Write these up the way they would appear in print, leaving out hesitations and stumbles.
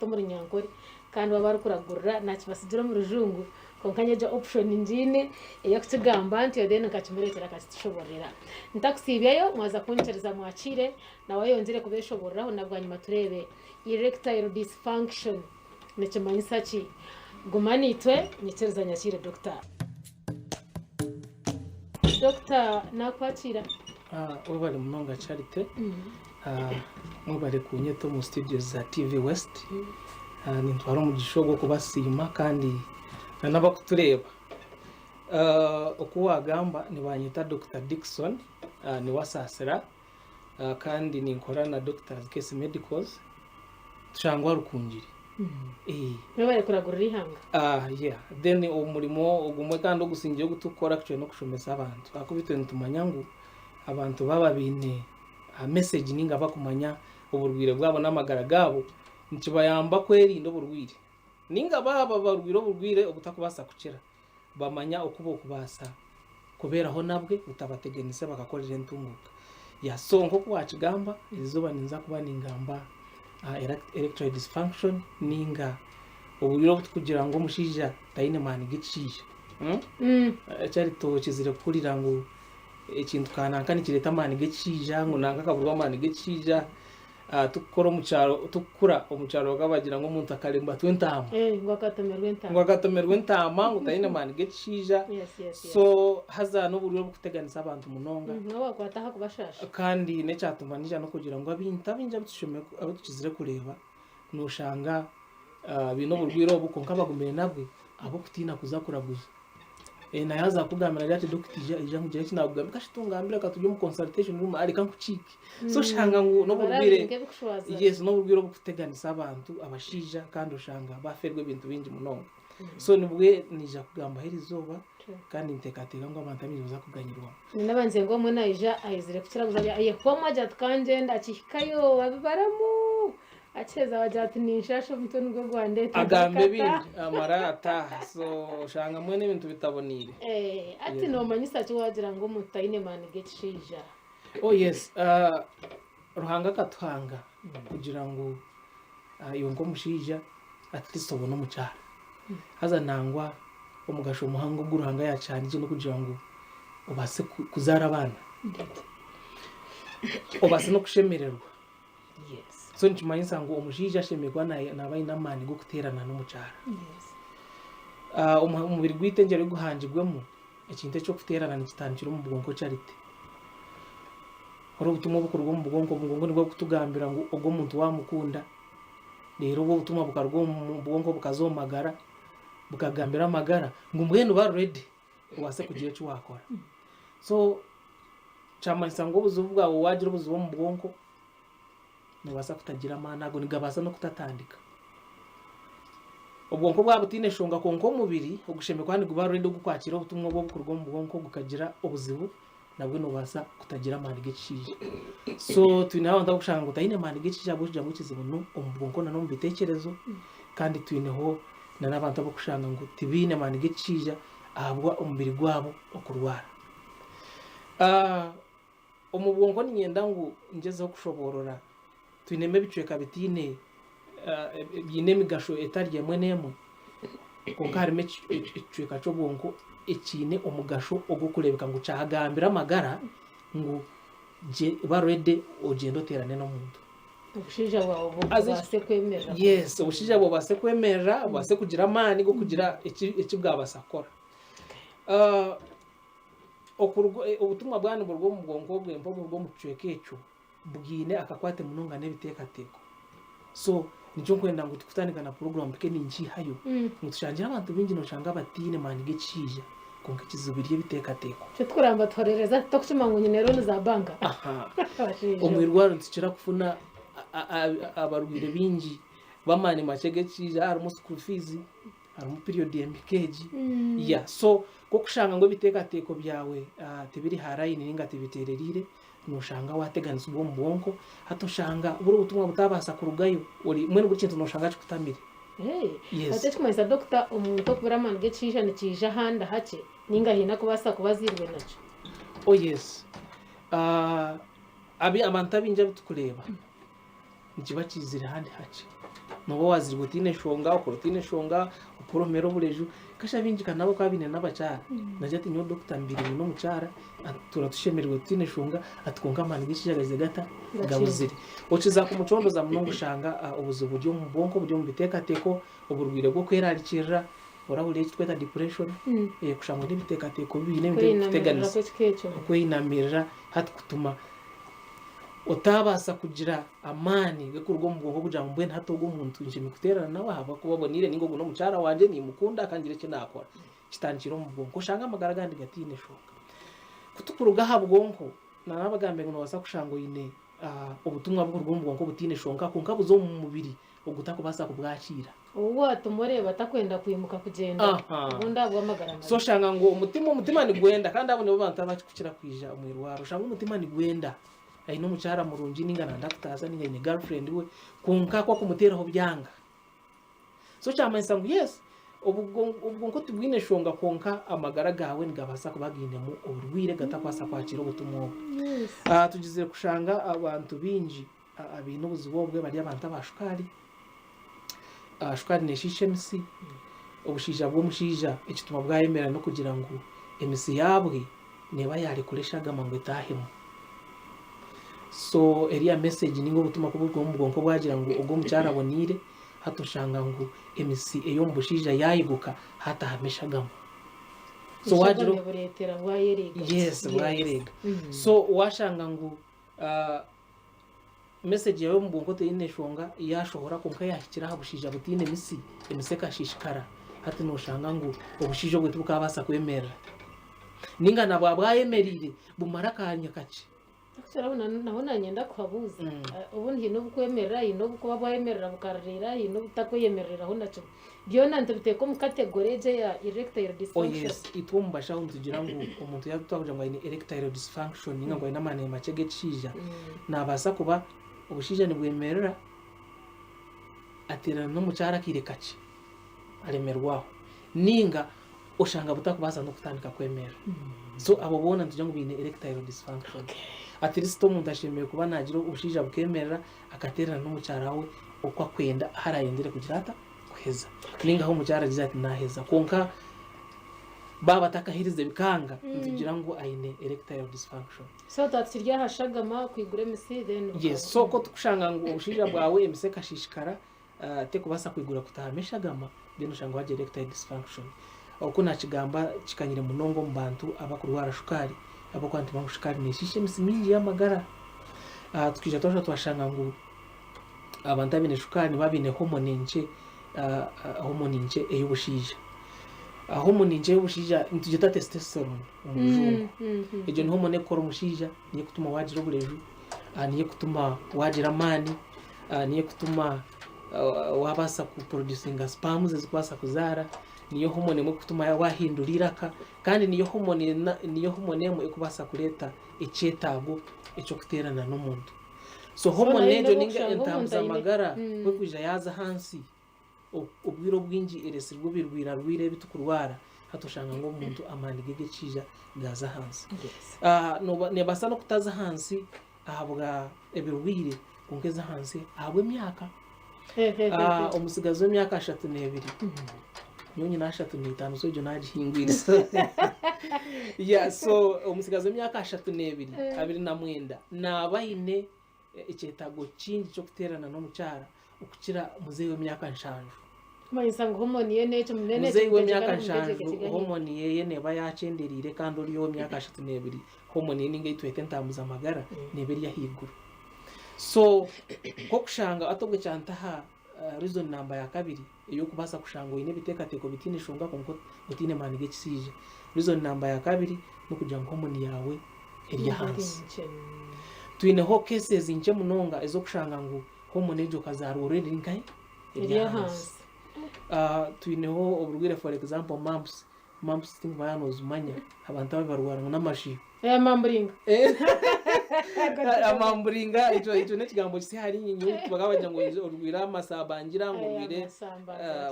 kiti omu Runyankore kandi waaba arikuragurira naakibasigira omu Rujungu kwonka nyowe egyo option ngiine ey'okukigamba ntyo then nkakimureetera akakitushoboororera. Ntakusiibyeyo mwaza kunyikiriza mwakiire nawe ayongyere kubeeshoboororaho na bwanyima tureebe erectile dysfunction nikimanyisa ki. Guma naitwe nyikiriza nyakiire Doctor. Doctor nakwakiira. Webale munonga Charity, mwebale kunyeta omu studios za TV West. Nintwara omugisha ogu okubasiima kandi na n'abakutureeba. Oku wagamba nibanyeta Doctor Dickson Niwasaasira kandi ninkora na Doctors Case Medicals tushangwa Rukungiri. Mwebale kuragurira eihanga. Yeah. Then omurimo ogumwe kandi ogusingire ogu turikukora actually n'okushomesa abantu ahakuba itwe nitumanya ngu abantu baaba baine message ninga bakumanya oburwaire bwabo n'amagara gaabo nikibayamba kwerinda oburwaire ninga baaba barwaire oburwaire obutakubaasa kukira bamanya oku bokubaasa kubeeraho nabwe butabateganisa bakakorera entunguuka. Yeah, so nk'oku wakigamba erizooba ninza kuba ningamba aha erectile dysfunction ninga oburwaire obu tukugira ngu omushaija taine maani g'ekishaija. Charity okizire kuhurira ngu ekintu ka nanka nikireeta amaani g'ekishaija ngu nanka akaburwa amaani g'ekishaija. Tukukora omu kyaro, tukukura omu kyaro bakaba bagira ngu omuntu akarembatwa entaama. Ngu akatomerwa entaama. Ngu akatomerwa entaama ngu taine maani g'ekishaija. So haza n'oburyo oburikuteganisa abantu munonga. N'obu wakwata aha kubashaasha. Kandi n'ekyatuma naija n'okugira ngu abintu abaingi abu tukizire kureeba noshanga baine oburwaire obu kwonka bagumire nabwe ahabw'okutiina kuza kuraguza. Naye yaaza kukugambira agira ati dokita ija ija nkugire eki naakugambira, kashi tungambire ka turi omu consultation room reka nkukiike. So oshanga ngu n'oburwaire yes n'oburwaire oburikuteganisa abantu abashaija kandi oshanga baafeerwa ebintu bingi munonga. So nibwe naija kugambaho erizooba kandi ninteekateeka ngu abantu abaingi nibaza kuganyirwamu. Nyine abanze ngu omwe naija aizire kukiraguza ayekuba omwe agira ati kangyende akihikayo abibaramu Akiheza wagira ati ninshasha omutwe nigwo gwandeeta Agamba ebindi amara ataaha so oshanga mbwenu ebintu bitaboneire. Eh, ati nomanyisa ki wagira ngu omuntu taine maani g'ekishaija? Oh yes, uh, Ruhanga akatuhanga kugira ngu uh, iwe nk'omushaija at least obone omukyara. Haza nangwa omugasho muhango ogu Ruhanga yakihandiikire n'okugira ngu obaase kuzaara abaana. Obaase n'okushemererwa. So nikimanyisa ngu omushaija ashemereire kuba naaba aine amaani g'okuteerana n'omukyara. Omubiri gwaitu engyero ei guhangirwemu, ekintu eky'okuteerana nikitandikira omu bwonko Charity. Hariho obutumwa oburikuruga omu bwonko, obwonko nibwo burikutugambira ngu ogu omuntu waamukunda, reero obwo obutumwa bukaruga omu bwonko bukaza omu magara, bukagambira amagara ngu mbwenu ba ready obaase kugira eki waakora. So kyamanyisa ngu obuzibu bwawe waagira obuzibu omu bwonko, noobaasa kutagira amaani ago, nigabaasa n'okutatandika. Obwonko bwaba butaine nshonga kwonka omubiri ogushemereire kuba niguba ready ogukwakiira obutumwa obu oburikuruga omu bwonko gukagira obuzibu, nabwo noobaasa kutagira amaani g'ekishaija. So twineho abantu abarikushanga ngu taine maani g'ekishaija ahabw'okugira ngu ekizibu n'omu bwonko n'omu biteekyerezo kandi twineho n'abantu abarikushanga ngu tibaine maani g'ekishaija ahabwa omubiri gwabo okurwara. Omu bwonko niinyenda ngu ngyezeho kushoboorora, twinemu ebicweka bitaine biine emigasho etari emwe n'emwe, kwonka harimu ekicweka ky'obwonko ekiine omugasho ogw'okureebeka ngu kyagambira amagara ngu ba ready ogyende oteerane n'omuntu. Obushaija bwawe bubaase kwemerera. Yes, obushaija bwawe bubaase kwemerera, bubaase kugira amaani g'okugira eki bwabaasa kukora. Okuruga, obutumwa bwaba niburuga omu bwonko bwe mpa oburuga omu kicweka ekyo bwine akakwate munonga n'ebiteekateeko. So nikyo nkwenda ngu tukutandika na puroguraamu mpike ningiihayo ngu tushangire abantu baingi noshanga bataine maani g'ekishaija kwonka ekizibu biri ebiteekateeko. Nikyo tukuramba tuhorereza titokukima ngu nyine looni za banka. Aha. Omu irwariro nitukira kufuna abarwaire baingi b'amaani makye g'ekishaija harimu school fees, harimu period empika egi yeah so kokushanga ngu ebiteekateeko byawe tibiri ha line ninga tibiteerereire noshanga wateganisibwa omu bwonko hati oshanga buri obutumwa butabaasa kurugayo ori mbwenu buri kintu noshanga kikutamire. Yes. Hati ekikumanyisa doctor omuntu okubura amaani g'ekishaija nikiija ahandi hakye ninga haine akubaasa kuba azairwe nakyo? Oh yes abantu abaingi abu tukureeba nikiba kiizire ahandi hakye. Nooba waazirwe otaine nshonga, okora otaine nshonga, okora omera obureju. Kasha baingi ka nabo bakaba baine n'abakyara. Naagira ati nyowe dokita mbaire nyine omukyara, tutuura tushemereirwe tutaine nshonga, ati kwonka amaani g'ekishaija gaize gata? Gabuzire. Okiza kumucoondoza munonga oshanga obuzibu buri omu bwonko, buri omu biteekateeko, oburwaire bw'okwerarikirira, orahurira eki turikweta depression, kushangwa n'ebiteekateeko bibi haine ebintu ebirikukuteganisa, okweyinamirira hati kutuma otaabaasa kugira amaani g'okuruga omu bwonko kugira ngu mbwenu hati ogu omuntu nshemereire kuteerana nawe ahabw'okuba aboneire nainga ogu n'omukyara wangye niimukunda ka ngire eki naakora. Kitandikire omu bwonko oshange amagara agandi gataine nshonga. Ku turikuruga aha bwonko, naabagambira ngu noobaasa kushanga oine obutumwa burikuruga omu bwonko butaine nshonga kwonka buza omu mubiri ogutakubaasa kubwakiira. Ou waatuma oreeba atakwenda kwimuka kugyenda, obundi ahabw'amagara mabi. So oshanga ngu omutima omutima nigwenda kandi abo nibo bantu abakukira kwija omu irwariro. Oshanga omutima nigwenda aine omukyara murungi ninga nayenda kutaasa ninga aine girlfriend we kwonka ku akumuteeraho byanga. So kyamanyisa ngu yes obwonko tibwine nshonga kwonka amagara gaawe nigabaasa kuba gainemu oburwaire gatakubaasa kwakiira obutumwa obwo. Tugizire kushanga abantu baingi Abaine obuzibu obwe bari abantu aba shukaari. Shukaari neeshiisha emisi. Obushaija bw'omushaija ekituma bwayemera n'okugira ngu emisi yaabwe neeba yaarekura eshagama ngu etaahemu. So eriya message ninga obutumwa ku burikuba omu bwonko bwagira ngu ogu omukyara aboneire, hati oshanga ngu emisi ey'omu bushaija yaayiguka haatahamu eshagama. So waagira Eshagama ebureetera bwayereega. Yes, bwayereega. So waashanga ngu Message yawe omu bwonko teine nshonga yashohora kwonka yahikira aha bushaija butaine misi, emisi ekashishikara hati noshanga ngu obushaija obwe tibukabasa kwemerera ninga na bwaba bwayemerire bumara akanya kakye. Actually aho naho nanyenda kuhabuuza obundi haine obukwemerera haine obukuba bwayemerera bukarira haine obutakweyemereraho nakimwe Byona nitubiteeka omu category egyo eya erectile Oh dysfunction. yes, itwe omu bashaho nitugira ngu omuntu yaaba twakugira ngu aine erectile dysfunction ninga ngu aine amaani makye g'ekishaija, naabaasa kuba obushaija nibwemerera ateerana n'omukyara akaire kakye aremerwa aho ninga oshanga butakubaasa n'okutandika kwemerera. So abo boona nitugira ngu baine erectile dysfunction. At least omuntu ashemereire kuba naagira obushaija bukemerera akateerana n'omukyara we oku akwenda ahu arayendere kugira ata? Kuheza. Ninga ahu omukyara aragize ati naheza. Kwonka baaba batakaherize bikanga, nitugira ngu aine erectile dysfunction. So twaba tukiri aha shagama kwigura emisi then bukaba. Yes, so ku orikushanga ngu obushaija bwawe emisi ekashishikara, tekubaasa kwigura kutahamu eshagama, then oshanga wagira erectile dysfunction. Oku nakigamba kikanyire munonga omu bantu abakurwara shukaari, ahabw'okuba nitumanya ngu shukaari neshiisha emisi mingi y'amagara. Tukaija twashusha twashanga ngu abantu abaine shukaari nibaba baine hormone nkye, hormone nkye ey'obushaija. Hormone nkye ey'obushaija nitugyeta testosterone omu rujungu. Egyo ni hormone ekukora omushaija, niyo ekutuma wagira obureju, niyo ekutuma wagira amaani, niyo ekutuma wabaasa kuproducinga sperms ezikubaasa kuzaara, niyo hormone emwe ekutuma wahindura eiraka, kandi niyo hormone niyo hormone emwe ekubaasa kureeta ekyetaago eky'okuteerana n'omuntu. So So hormone nayo egyo nobu ninga okushanga omuntu aine entambuzamagara ku ekwija yaaza ahansi, obwire obwingi eresirwe ebirwirarwire ebi tukurwara, hati oshanga ngu omuntu amaani ge g'ekiija gaaza ahansi. Neebaasa n'okutaza ahansi ahabwa ebirwaire kwonka eza ahansi ahabw'emyaka. Omutsigazi w'emyaka 32, nyowe nyine 35 so egyo naagihingwire. Yeah, so omutsigazi w'emyaka 32, 29, naaba aine ekyetaago kingi ky'okuteerana n'omukyara okukira muzeeyi w'emyaka 70. Kumanyisa ngu hormone ye n'ekyo munene Muzeeyi w'emyaka 70 hormone yeye neeba yaakyendereire kandi ori ow'emyaka 32 hormone ye ninga ei tweta entambuzamagara neeba eri ahaiguru. So nk'okushanga hati obwe kyanta aha reason namba ya kabiri ey'okubaasa kushanga oine ebiteekateeko bitaine nshonga kwonka otaine maani g'ekishaija. Reason namba ya kabiri n'okugira ngu hormone yaawe eri ahansi. Twineho cases nkye munonga ez'okushanga ngu hormone egyo okazaarwa already eri nkahi? Eri ahansi. Twineho oburwaire for example mumps, mumps tinkumanya yaaba nozimanya, abantu ababi barwara ngu n'amashiha. Amamburinga. Amamburinga ekyo ekyo n'ekigambo kisya ahari inye nyowe bakaba bagira ngu orwire amasabangira ngu orwire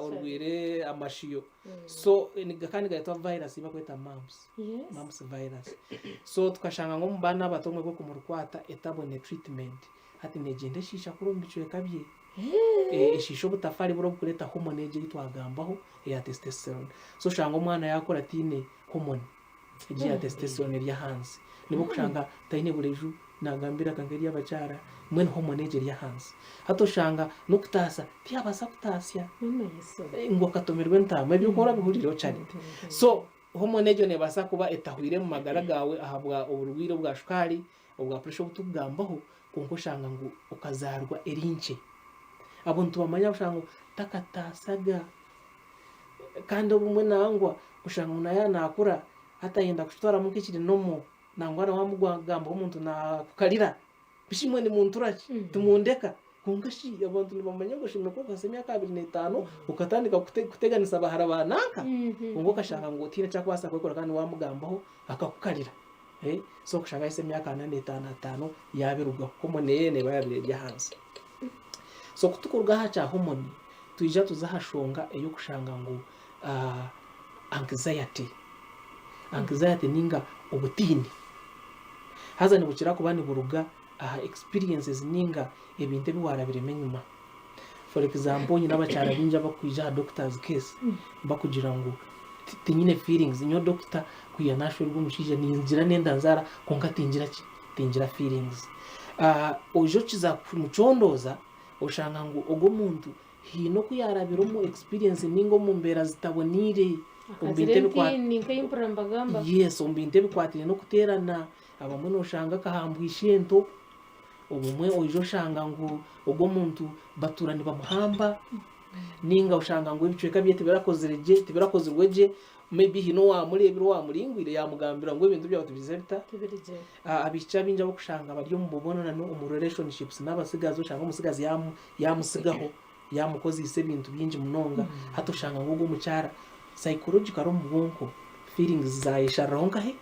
orwire amashiyo. So kandi nigaretwa virus ei barikweta mumps, mumps virus. So tukashanga ngu omu baana abato obumwe bw'okumurukwata etabone treatment hati negyenda eshiisha kuri omu bicweka bye. Eshiisha obutafaari buri oburikureeta hormone egyo ei twagambaho eya testosterone. So oshanga omwana yaakura ataine hormone egi eya testosterone eri ahansi. Nibwo orikushanga taine bureju, naagamba eiraka nk'ery'abakyara, mbwenu hormone egyo eri ahansi. Hati oshanga n'okutaasa tiyaabaasa kutaasya ngu akatomerwa entaama, ebyo okaba orabihuriireho Charity. So hormone egyo neebaasa kuba etahwire omu magara gaawe ahabwa oburwaire obwa shukaari, obwa pressure obu turikugambaho, kwonka oshanga ngu okazaarwa eri nkye. Abo nitubamanya oshanga ngu takataasaga kandi obumwe nangwa oshanga ngu naaba naakura hati ayenda kukitwaramu nk'ekiri normal nangwa na waamugambaho omuntu naakukarira bishi imwe nimuntura ki timundeka kwonka shi abantu nibamanya ngu oshemereire kuba okuhitsya emyaka 25 okatandika kuteganisa bahara ba nanka kwonka okashanga ngu tihaine eki arikubaasa kwekora kandi waamugambaho akakukarira. So okushanga yahitsya emyaka 45, 50 yaabirugaho. Hormone ye neeba yaabaire eri ahansi. So ku turikuruga aha kya hormone, twija tuza aha shonga ey'okushanga ngu anxiety, anxiety nainga obutiini. Haza nibukira kuba niburuga aha experiences nainga ebintu ebi waarabiremu enyima. For example nyine abakyara baingi abakwija aha doctor's case bakugira ngu tinyine feelings nyowe doctor kwiha nashwerwa omushaija ningira nenda nzaara kwonka tingira ki tingira feelings. Oija okiza kumucondooza oshanga ngu ogwo omuntu haine oku yarabire omu experience ninga omu mbeera zitaboneire omu Akagira bintu ebikwa entiini nk'ei mpurira nibagamba. yes omu bintu ebikwatiraine n'okuteerana abamwe noshanga akahambwa ishento. Obumwe oija oshanga ngu ogwo omuntu batuura nibamuhamba ninga oshanga ngu ebicweka bye tibirakozire gye tibirakozirwe gye maybe haine owaamureebire owaamuringwire yaamugambira ngu ebintu byawe tibigize bita? Tibiri gye. Abaishiki abaingi abu orikushanga bari omu bubonano omu relationships n'abatsigazi oshanga omutsigazi yaamutsigaho yaamukozeise ebintu bingi munonga hati oshanga ngu ogwo omukyara psychologically omu bwonko feelings zaayeshariraho nkahe?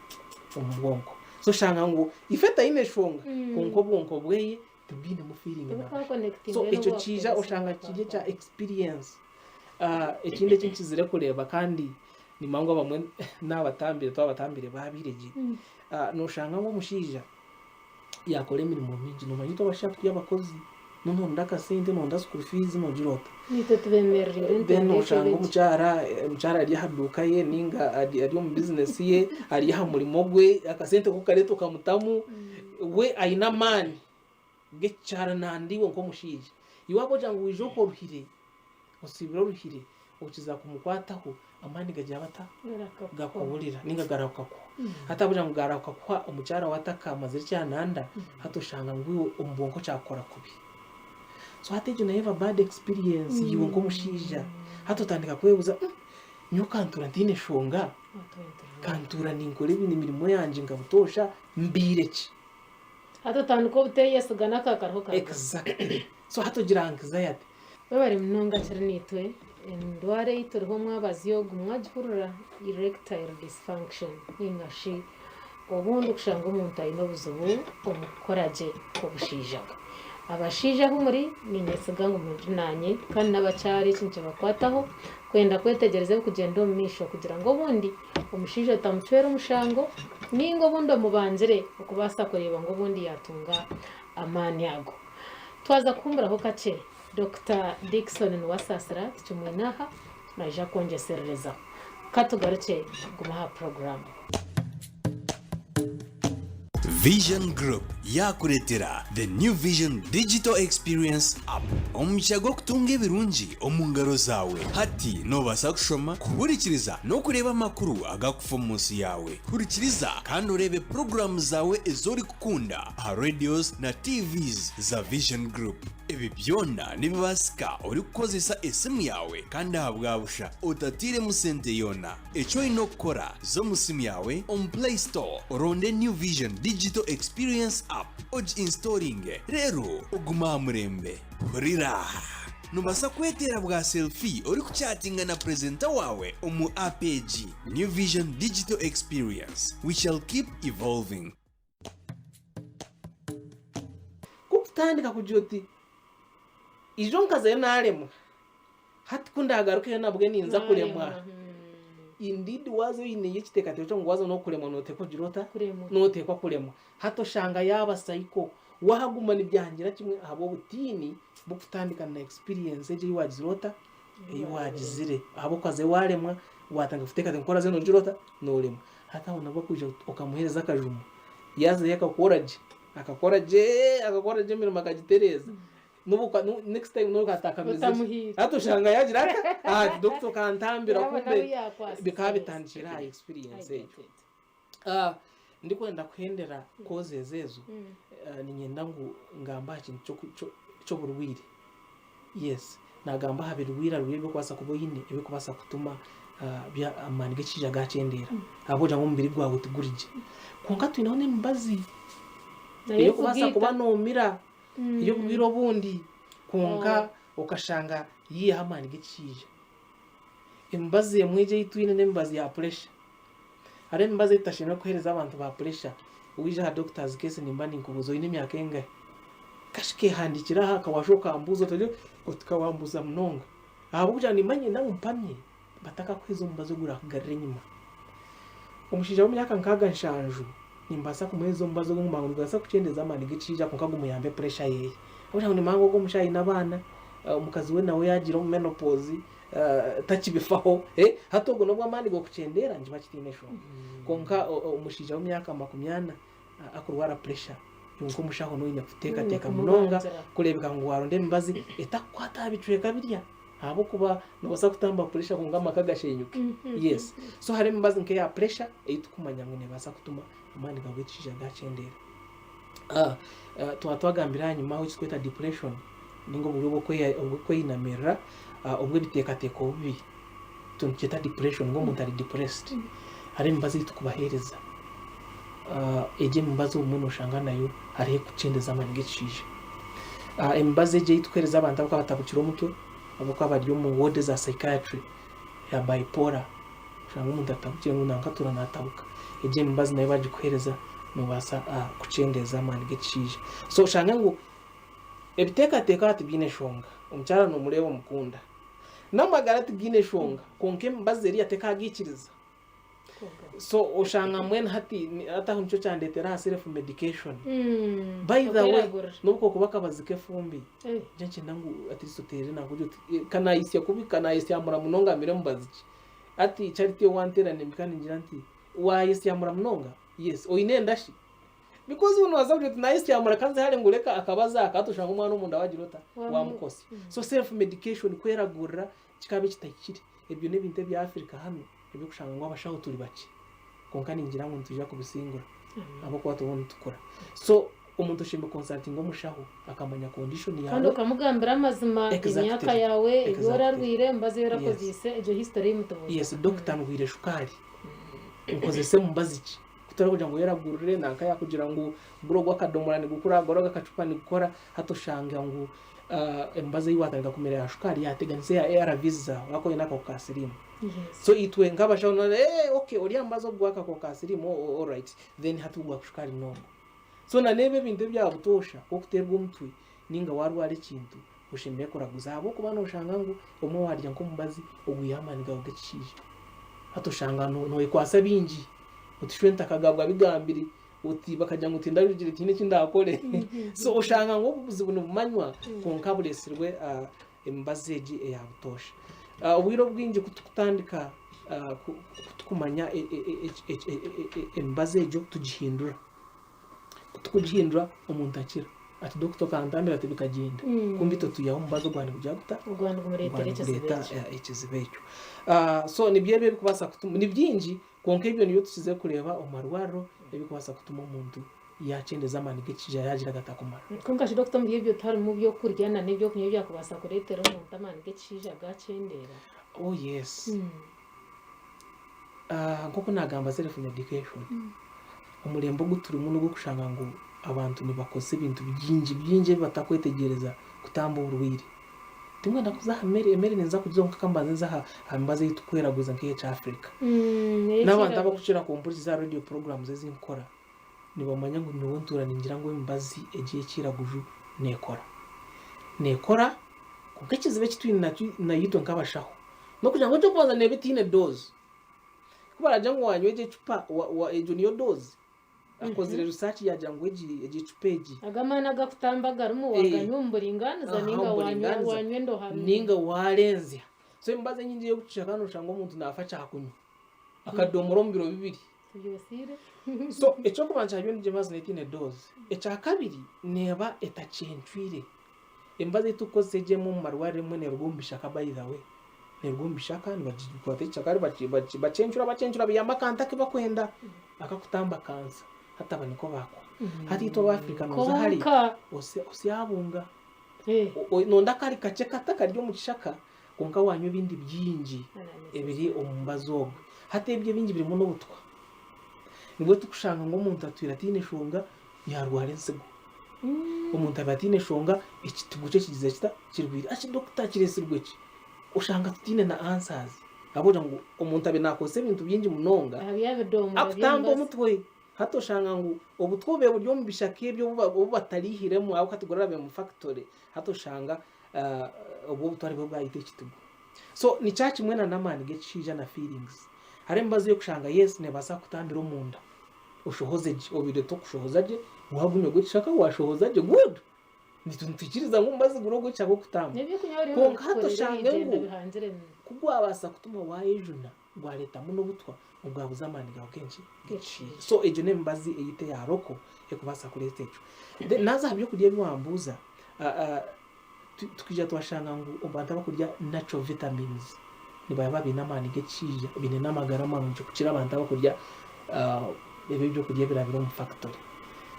Omu bwonko. So oshanga ngu ife taine eshonga kwonka obwonko bweye tibwinemu feeling na So ekyo kiija oshanga kiri ekya experience. Ekindi eki nkizire kureeba kandi nimanya ngu abamwe nabatambire twabatambire babiire gye, noshanga ngu omushaija yakora emirimo mingi nomanya itwe abashaija turi abakozi noronda akasente noronda school fees nogira ota. Naitwe tubemerereire Then noshanga omukyara omukyara ari aha duuka ye ninga ari omu business ye ari aha murimo gwe akasente ku okareeta okamutamu we aine amaani g'ekikyara nanda iwe nk'omushaija. Iwe ahabw'okugira ngu waija okwo oruhire osiibire oruhire okiza kumukwataho amaani gagira bata? Gakuburira ninga garahuka kuhwa. Hati ahabw'okugira ngu garahuka kuhwa omukyara we atakamazire ekyananda hati oshanga ngu iwe omu bwonko kyakukora kubi. So hati egyo nayo eba bad experience iwe nk'omushaija. Hati otandika kwebuuza mm nyowe kantuura ntaine nshonga? Kantuura ninkora emirimo yangye nka butoosha mbiire ki? Hati otandika obuteeyesiga n'aka kariho karugaho. Exactly. So hati ogira anxiety. Webare munonga kiri naitwe. Endwara ei turiho omwabazyo ogu mwagihurira erectile dysfunction ninga shi obundi kushanga omuntu aine obuzibu omu kukora gye kw'obushaija bwe. Abashaija ahu muri ninyesiga ngu muri naanye kandi n'abakyara eki nikibakwataho kwenda kwetegyereza ebirikugyenda omu maisho kugira ngu obundi omushaija otamucwera omushango ninga obundi omubangire okubaasa kureeba ngu obundi yaatunga amaani ago. Twaza kuhuumuraho kakye, Dokita Dickson Niwasaasira tukimwine aha naija kwongyesererezaho. Ka tugarukye kuguma aha puroguraamu. Vision Group yaakureetera The New Vision Digital Experience App. Omugisha gw'okutunga ebirungi omu ngaro zaawe. Hati noobaasa kushoma, kuhurikiriza n'okureeba amakuru agakufa omu nsi yaawe. Hurikiriza kandi oreebe puroguraamu zaawe ezi orikukunda aha radios na TVs za Vision Group. Ebi byona nibibaasika orikukozesa esimu yaawe kandi ahabwa busha otatairemu sente yoona. Eki oine okukora, za omu simu yaawe omu Play Store oronde New Vision Digital Experience App ogi installinge reero ogume aha murembe. Hurira! Nobaasa kweteera bwa selfie orikuchatinga na purezenta waawe omu app egi. New Vision Digital Experience, we shall keep evolving. Ku okutandika kugira oti, Ijo nkazayo naaremwa, hati ku ndaagarukeyo nabwe ninza kuremwa. Indeed waaza oineyo ekiteekateeko ngu waaza n'okuremwa nooteekwa kugira ota? Nooteekwa kuremwa. Hati oshanga yaaba cycle. Wahaguma nibyangira kimwe ahabw'obutiini bw'okutandika na experience egyo ei waagizire ota? Ei waagizire. Ahabw'okuba haza waaremwa, waatandika kuteekateeka ngu ku oraaze noogira ota? Nooremwa. Hati aho nabwo akwija okamuheereza akajumo, yaazayo akakora gye, akakora gye, akakora gye emirimo akagitereeza, n'obu oka next time n'obu okatakamizire, Otamuhiire. hati oshanga yaagira ata? Ati doctor okantambira Yaaba kumbe nawe yaakwasize bikaba neza. bitandikire aha I experience get egyo. it. Ndikwenda kuhendera causes ezo, niinyenda ngu ngambe aha kintu ky'oburwaire. Yes, naagamba aha birwairarwaire ebirikubaasa kuba oine ebirikubaasa kutuma amaani g'ekishaija gaakyendeera ahabw'okugira ngu omubiri gwawe tiguri gye. Kwonka twineho n'emibazi ey'okubaasa kuba noomira ey'oburwaire obundi kwonka okashanga yaihaho amaani g'ekishaija. Emibazi emwe egi ei twine n'emibazi ya puresha. Hariho emibazi ei tutashemereire kuheereza abantu ba puresha. Waija aha doctor's case nimba ninkubuuza oine emyaka engahi? Kashi kehandiikire aha kawasha okambuuza oti oti kawambuuza munonga. Ahabw'okugira ngu nimba niinyenda ngu mpamye batakakuheereza omubazi ogurakugarura enyima. Omushaija w'emyaka nkaaga nshanju nimbaasa kumuheereza omubazi ogu ngu nigubaasa kukyendeeza amaani g'ekishaija kwonka gumuyambe puresha yeeye. Ahabw'okugira ngu nimanya ngu ogwo omushaija aine abaana, omukazi we nawe yaagira omu menopause, takibifaho hati ogwo n'obu amaani g'okukyendeera nikiba kitaine nshonga. Kwonka omushaija w'emyaka makumyana akurwara puresha kwonka omushaho n'oine kuteekateeka munonga kureebeka ngu waaronda emibazi etakukwata aha bicweka birya ahabw'okuba noobaasa kutamba puresha kwonka amaka gashenyuke. Yes. So hariho emibazi nk'eya puresha ei turikumanya ngu neebaasa kutuma amaani gaawe g'ekishaija gaakyendeera. Twaba twagambire ahanyima aho ekirikwetwa depression ninga oburyo bw'okweyinamirira obw'ebiteekateeko bibi itwe nitukyeta depression ngu omuntu ari depressed hariho emibazi ei turikubaheereza egyo emibazi obumwe noshanga nayo hariho erikukyendeza amaani g'ekishaija. Emibazi egyo ei turikuheereza abantu abarikuba batabukire omutwe abarikuba bari omu ward eza psychiatry ya bipolar Oshanga omuntu atabukire ngu nanka atuura natabuka. Egyo emibazi nayo bagikuhereza nobaasa kukyendeeza amaani g'ekishaija. So oshange ngu ebiteekateeko aha tibiine nshonga. Omukyara nomureeba omukunda. N'amagara tigaine nshonga kwonka emibazi eriya tekagiikiriza. So oshanga mbwenu hati hati aho nikyo kyandeetera aha self medication. By the way n'obu kokuba akabazi k'efumbi nikyo nikyenda ngu at least oteere nanka ogire oti kanayitsya kubi kanayesyamura munonga amire mubazi ki. Hati Charity owanteerana empika ningira nti, Waayesyamura munonga? Yes. Oine enda shi? Because iwe noobaasa kugira oti naayesyamura kanze hare ngu reka akabazo aka hati oshange omwana omunda waagira ota? Waamukosya. So self medication kweragurira kikaba ekitahikire. Ebyo n'ebintu ebya Africa hanu eby'okushanga ngu abashaho turi bakye. Kwonka ningira ngu nitwija kubisingura ahabw'okuba turiho nitukura. So omuntu oshemereire kukonsatinga omushaho akamanya condition Kandi yaawe. okamugambira amazima, emyaka Exactly. yaawe, ebi Exactly. orarwaire, emibazi ei Yes. orakozeise, egyo history ei mutubuuza. Yes, doctor ndwaire shukaari, nkozese mubazi ki? Kutari kugira ngu oyeragurire nanka yakugira ngu gura ogu akadomora nigukura, gura ogu akacupa nigukora, hati oshanga ngu emibazi ei watandika kumira ya shukaari yateganisa eya ARVs zaawe ahakuba oine akahuka ka siriimu. Yes. So itwe nk'abashaho noreeba eh okay ori aha mubazi ogu gw'akakooko ka siriimu oh alright then hati ogwa shukaari n'ogu. So na n'ebi ebintu ebya butoosha nk'okuteerwa omutwe nainga waarwara ekintu oshemereire kuraguza ahabw'okuba nooshanga ngu obumwe waarya nk'omubazi ogwiha amaani gaawe g'ekishaija. Hati oshanga nooyekwatsa bingi oti shwe ntakagabwa bigambire oti bakagira ngu tindajugire tihaine eki ndaakore. So oshanga ngu obuzibu nibumanywa kwonka bureetsirwe emibazi egi eya butoosha. Obwire obwingi ku turikutandika ku turikumanya emibazi egyo tugihindura. Ku turikugihindura omuntu akira. Ati dokita okantambira ati bikagyenda. Kumbe itwe twihaho omubazi ogwaba nigugira guta? Ogwaba nigumureetera ekizibu Nigureeta ekyo. ekizibu ekyo. So nibyo ebyo ebirikubaasa kutuma, ni bingi kwonka ebyo nibyo tukize kureeba omu marwariro ebirikubaasa kutuma omuntu yaakyendeza amaani g'ekishaija yaagira gatakumara. Kwonka shi dokita omuri ebyo tiharimu by'okurya na n'eby'okunywa ebyakubaasa kureetera omuntu amaani g'ekishaija gaakyendera? Oh yes. Nk'oku naagamba self medication, omurembe ogu turimu n'ogw'okushanga ngu abantu nibakozesa ebintu bingi bingi ebi batakwetegyereza kutamba oburwaire. Tinkwenda kuza aha mere, emere ninza kugizaho kwonka ka mbanze nze aha mibazi ei turikweraguza nk'ey'ekyafirika. N'abantu abarikukira kumpurikiza aha radio programs ezi nkukora nibamanya ngu nyowe ntuura ningira ngu emibazi egi ey'ekiraguju neekora. Neekora kwonka ekizibu eki twine nakyo naitwe nk'abashaho n'okugira ngu eky'okubanza neeba etaine doozi. Ku baraagira ngu waanywa egi ecupa, egyo niyo doozi? Akozire research yagira ngu egi egi ecupa egi. Ago amaani agakutamba garimu Eh. waganywa omu buringaaniza Aha, ninga omu wanywa buringaaniza. wanywa endoha Ninga warenzya. So emibazi enyingi ey'okuceka noshanga omuntu naafa kyakunywa. Akadomora omu biro bibiri. Tubyosiire. So eky'okubanza kyabyo nigyo emibazi neeba etaine dose. Ekyakabiri neeba etacencwire. Emibazi ei turikukozesa egi emwe omu marwariro emwe neeruga omu bishaka by the way. Neeruga omu bishaka nibagikwata ekishaka bacencura bacencura baihamu akantu aku bakwenda akakutamba kansa. Hati aba nikwo baakora. Hati itwe aba Africa nooza hare Kwonka osyabunga. Nonda akari kakye kati akari omu kishaka kwonka wanywa ebindi bingi ebiri omu mubazi ogwo. Hati ebyo ebingi birimu n'obutwa. Nibwo turikushanga ngu omuntu atwire ataine nshonga yaarwara ensigo. Omuntu aba ataine nshonga ekitugu kye kigize kita? Kirwaire. Ashi dokita kireetsirwe ki? Oshanga tutaine na answers ahabw'okugira ngu omuntu abaire naakozesa ebintu bingi munonga Aha bya bidomora akutamba by'emibazi. omutwe. Hati oshanga ngu obutwa obubaire buri omu bishaka ebyo obu batariihiremu ahabw'okuba hati gurarabire omu factory, hati oshanga obwo obutwa aribwo bwayita ekitugu. So nikya kimwe na n'amaani g'ekishaija na feelings. Hariho emibazi ey'okushanga yes neebaasa kukutambira omunda oshohoze gye, obaire tokushohoza gye, waagunywa ogw'ekishaka waashohoza gye good! Nitwikiriza ngu omubazi guri ogw'ekishaka ogw'okutamba. N'ebyokunywa biriyo Kwonka hati nibitukorera oshange ebigyenda ngu bihangire ku gwabaasa kutuma waayejuna gwaretamu n'obutwa obwabuza amaani gaawe g'enki? G'ekishaija. So egyo n'emibazi eyaitu eya local ekubaasa kureeta ekyo. Then naaza aha by'okurya ebi wambuuza, tukaija twashanga ngu abantu abakurya natural vitamins nibaba baine amaani g'ekishaija, baine n'amagara marungi kukira abantu abakurya ebi ebyokurya ebirabire omu factory.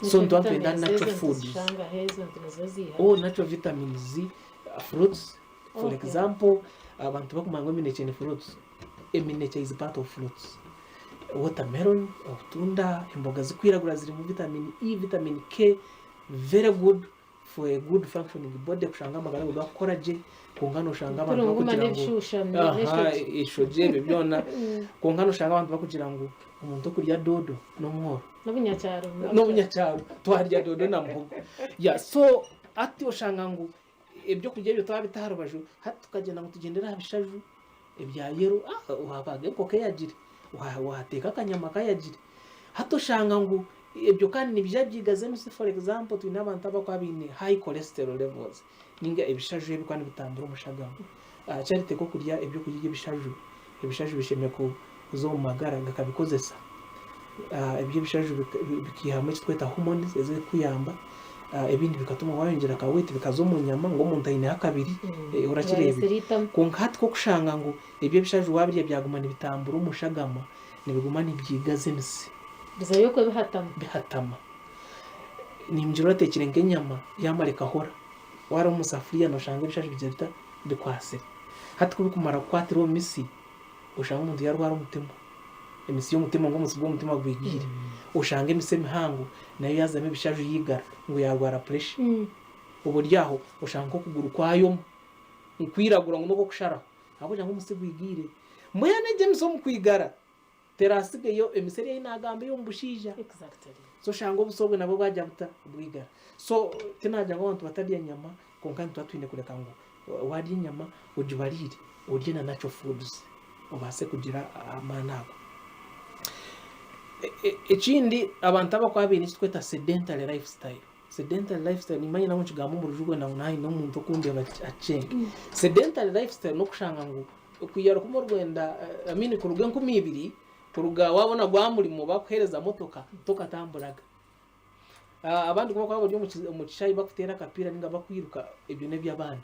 So nituba nitwenda natural foods. Oh natural vitamins, fruits for example abantu bakumanya ngu eminekye ni fruits, eminekye is part of fruits. Watermelon, obutunda, emboga zirikwiragura zirimu vitamin E, vitamin K, very good for a good functioning body kushanga amagara gawe gakukora gye kwonka noshanga abantu Turunguma bakugira ngu n'ebishusha aha n'eshogye. eshogye ebyo byona kwonka noshanga abantu bakugira ngu omuntu okurya doodo n'omworo N'obunyakyaro. n'obunyakyaro twarya doodo na muhogo yeah so hati oshanga ngu ebyokurya ebyo twabita aha rubaju hati tukagyenda ngu tugyendere aha bishaju ebya yero ah wabaga enkoko eyagire wateeka akanyama kayagire hati oshanga ngu Ebyo kandi nibiija byigaza emisi for example twine abantu abakuba baine high cholesterol levels ninga ebishaju ebikuba nibitambura omushagama. Charity kokurya ebyokurya eby'ebishaju, ebishaju bishemereire kuza omu magara gakabikozesa. Ebyo ebishaju bikihamu ekitweta hormones ezirikukuyamba ebindi bikatuma wayongyera ka weight bikaza omu nyama ngu omuntu aineho akabiri orakireebire. Kwonka hati kokushanga ngu ebyo ebishaju wabirya byaguma nibitambura omushagama Nibiguma nibyigaza emisi. Bizayo okwe bihatama. Bihatama. Ningira orateekire nk'enyama yamara ekahora, waara omu safuriya noshanga ebishaju bigira bita? Bikwatsire. Hati kubikumara kukwatira omu misi, oshanga omuntu yarwara omutima. Emisi y'omutima ngu omusi gw'omutima gwigiire. Oshanga emisi emihango nayo yazamu ebishaju yaigara ngu yarwara pressure. Oboryaho oshanga nk'okuguru kwayoma, nkwiragura ngu n'okw'okusharaho. Ahabw'okugira ngu omusi gwigaire. Mbwenu egyo emisi omu kwigara teratsigeyo emisi eri ei naagamba ey'omu bushaija. So oshanga obusi obwo nabwo bwagira buta? Bwigara. So tinagira ngu abantu batarya nyama kwonka nituba twine kureka ngu waarya enyama ogibariire orye na natural foods obaase kugira amaani ago. Ekindi abantu abakuba baine eki turikweta sedentary lifestyle. Sedentary lifestyle nimanya nabwo nikigambwa omu rujungu kwenda ngu nahaine omuntu okundeeba akyenge. Sedentary lifestyle n'okushanga ngu okwiha rukumi orwenda I mean kuruga 2000 kuruga wabona gwa murimo bakuhereza motoka tokatamburaga. Abandi ku bakuba bari omu kishaayi bakuteera akapiira ninga bakwiruka ebyo n'eby'abaana.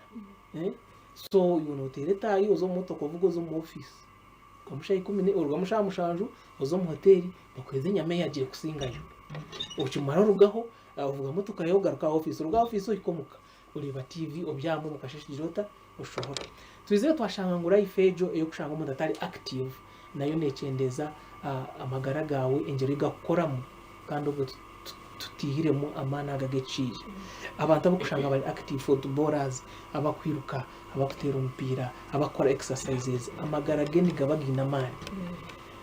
So iwe noteera etaayi oze omu motoka ovuge oze omu ofiisi. Orugamu shaaha ikumi orugamu shaaha mushanju oze omu hoteeri bakuheereze enyama eyagire kusingayo. Okimara orugaho ovuga motoka yaawe ogaruka aha ofiisi, oruga aha ofiisi ohika omuka oreeba tiivi obyama omu kasheeshe ogira ota oshohora. Twizire twashanga ngu life egyo ey'okushanga omuntu atari active nayo neekyendeeza amagara gaawe engyero ei gakukoramu kandi obwo tutaihiremu amaani ago ag'ekishaija. Abantu abu orikushanga bari active footballers, abakwiruka, abakuteera omupiira, abakukora exercises, amagara ge nigaba gaine amaani.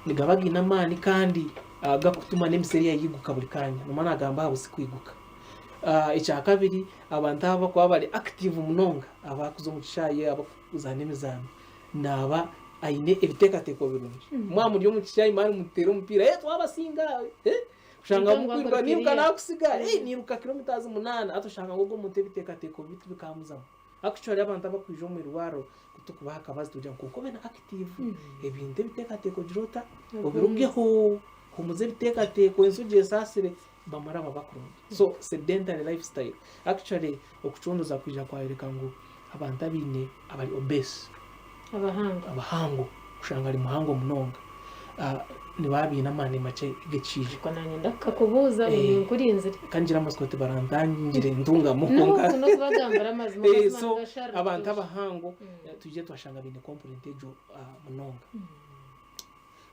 Nigaba gaine amaani kandi gakutuma n'emisiri yaiguka buri kaanya. Noomanya naagamba aha busi kwiguka. Ekyakabiri, abantu aba abakuba bari active munonga, abakuza omu kishaayi, abakuzaana emizaano, naaba aine ebiteekateeko birungi. Mwaba muri omu kishaayi mwaba nimuteera omupiira, ee twabasinga! Oshanga Niiruka ngu mukwiruka agurukiriye. niiruka nakusiga, hey, niiruka kilometres munaana, hati oshanga ngu ogwo omuntu ebiteekateeko bibi tibikamuzamu. Actually abantu abakwija omu irwariro ku turikubaha akabazi tugira ngu kwonka obe na active, ebintu ebiteekateeko ogira ota, obirugeho, humuza ebiteekateeko ensi ogyesaasire, bamara baba kurungi. So sedentary lifestyle, actually okucondooza kwija kwayoreka ngu abantu abaine abari obese, Abahango. abahango, kushanga ari muhango munonga, nibaba baine amaani makye g'ekiija. Nikwo naanye ndakukakubuuza ngu ninkurinzire. Ka ngire amatsiko tibarantangire ntungamu kwonka. N'oku n'okubagambira amazima, amazima So nigasharira abantu butoosha. abahango twije twashanga baine component egyo munonga.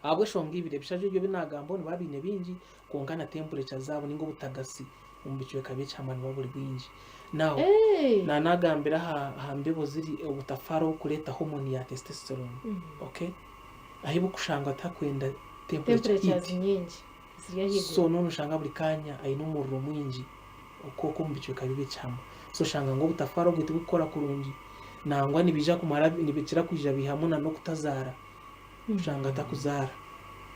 Ahabw'eshonga ibiri, ebishaju ebyo ebi naagambaho nibaba baine bingi, kwonka na temperature zaabo ninga obutagasi omu bicweka by'ekihama nibuba buri bwingi. Now, naanagambira aha aha mbibo ziri obutafaari oburikureeta hormone ya testosterone, okay? Ahi burikushanga tihakwenda temperature Temperatures heat. nyingi ziri ahaiguru. So noona oshanga buri kaanya aine omuriro mwingi okwo omu bicweka bye by'ekihama. So oshanga ngu obutafaari obwo tiburikukora kurungi, nangwa nibiija kumara nibikira kwija biihamu na n'okutazaara. Oshanga atakuzaara.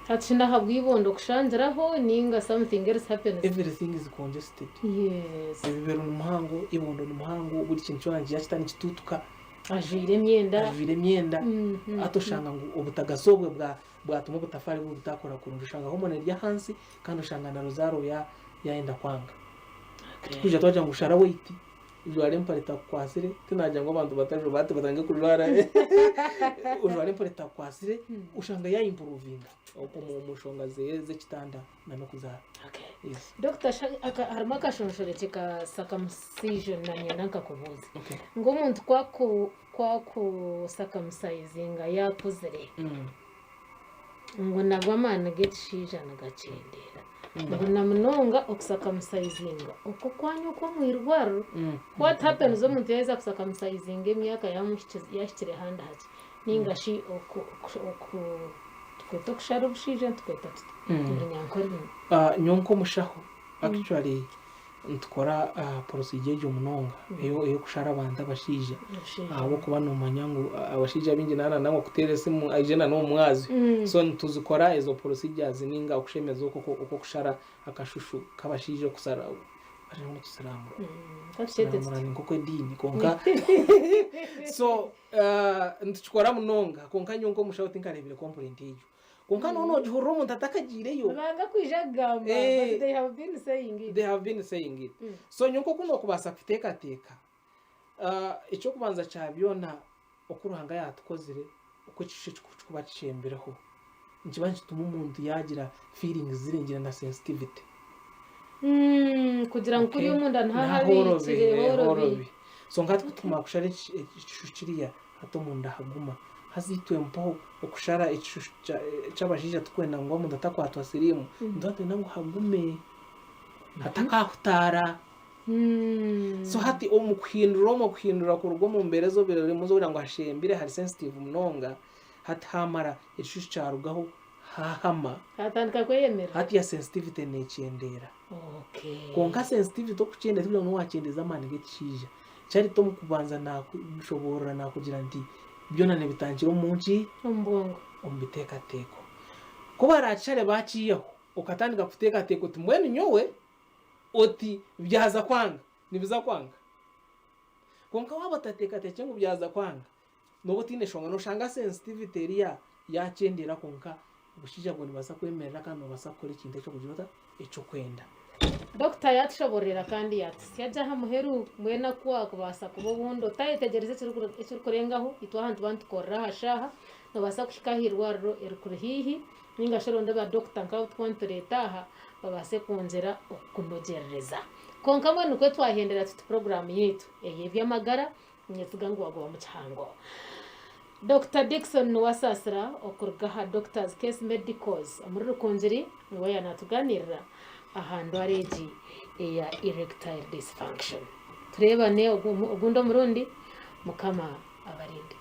Hati shi n'ahabw'ibondo kushangiraho ninga something else happens? Everything is congested. Yes. Ebibero ni muhango, ibondo ni muhango, buri kintu kyona nikiija kita nikituutuka. Ajwaire emyenda. Ajwaire emyenda. Hati oshanga ngu obutagasi obwe bwatuma obutafaari bwe butakora kurungi. Oshanga hormone eri ahansi kandi oshanga na ruzaaro yayenda kwanga. Tikwija twagira ngu shara weight. Jwara empare etakukwasire, tinagira ngu abantu batajuba hati batandike kujwara ojware empare etakukwasire oshanga ya improvinga omu nshonga zeye z'ekitanda na n'okuzaara. Okay. Yes. Doctor, sha- aka- harimu akashonshorekye ka circumcision na nyenda nkakubuuza. Okay. Ngu omuntu kwaku kwaku circumcisinga yaakuzire ngu nabwo amaani g'ekishaija nigakyendeera. Ngu na munonga okusakamusayizinga okwo kwanyu okw'omu irwariro, what happens omuntu yaaheza kusakamusayizinga emyaka yahikire handi hakye ninga shi oku oku tukweta okushara obushaija nitukweta tuta omu Runyankore? Nyowe nk'omushaho actually Nitukora procedure egyo munonga ey'okushara abantu abashaija ahabw'okuba noomanya ngu abashaija abaingi naaba nanga kuteera esimu aije na n'omu mwazyo. So nituzikora ezo procedures ninga okushemeza okwo okw'okushara akashushu k'abashaija okusara nitusiramura. Kusiramura ni nk'okw'ediini kwonka so nitukikora munonga kwonka nyowe nk'omushaho tinkareebire complaint egyo. Kwonka noona ogihurira omuntu atakagiireyo. Nibanga kwija kugamba but they have been saying it. They have been saying it. So nyowe nk'oku nookubaasa kuteekateeka, eky'okubanza kya byona oku Ruhanga yaatukozire, oku ekishushu eki kirikuba kishembireho, nikiba nikituma omuntu yaagira feelings zirengire na sensitivity. Kugira ngu kuriya omunda niho ahabiikire horobi. So nka hati ku tukumara kushara ekishushu kiriya, Hati omunda haguma. Haza itwe mpaho okushara ekishushu ky'abashaija tikwenda ngu omuntu atakwatwa siriimu, nituba nitwenda ngu hagume hatakahutaara. So hati omu kuhindura omu okuhindura kuruga omu mbeera ezi obaire orimu ez'okugira ngu hashembire hari sensitive munonga, hati haamara ekishushu kyarugaho haahama. Hatandika kweyemerera. Hati ya sensitivity neekyendeera. Okay. Kwonka sensitivity okukyendeera tikugira ngu niwakyendeeza amaani g'ekishaija. Charity omu kubanza nakushoboorora nakugira nti byona nibitandikira omu nki? Omu bwongo. Omu biteekateeko. Ku baraakishare baakiihaho, okatandika kuteekateeka oti mbwenu nyowe oti byaza kwanga, nibiza kwanga. Kwonka waaba otateekateekire ngu byaza kwanga, nooba otaine nshonga, nooshanga sensitivity eriya yaakyendeera kwonka Obushaija bwe nibubaasa kwemerera kandi noobaasa kukora ekintu eki orikugira ota? Eki orikwenda. Dokita yaatushoboororera kandi yaatuhitsya gye aha muheru. Mbwenu aku waakubaasa kuba obundi otayetegyereza ekirikurengaho, itwe aha nituba nitukorera aha shaaha, noobaasa kuhika aha irwariro erikuri haihi nainga shi oronde baadokita nk'abu turikuba nitureeta aha babaase kwongyera okukunogyerereza. Kwonka mbwenu nikwo twahendera tuti puroguraamu yaitu ey'eby'amagara. Niinyetsiga ngu waagubamu kihango. Dokita Dickson Nuwasaasira okuruga aha Doctors Case Medicals omuri Rukungiri niwe yaaba naatugaaniirira aha ndwara egi eya Erectile Dysfunction. Tureebane ogundi omurundi, Mukama abarinde.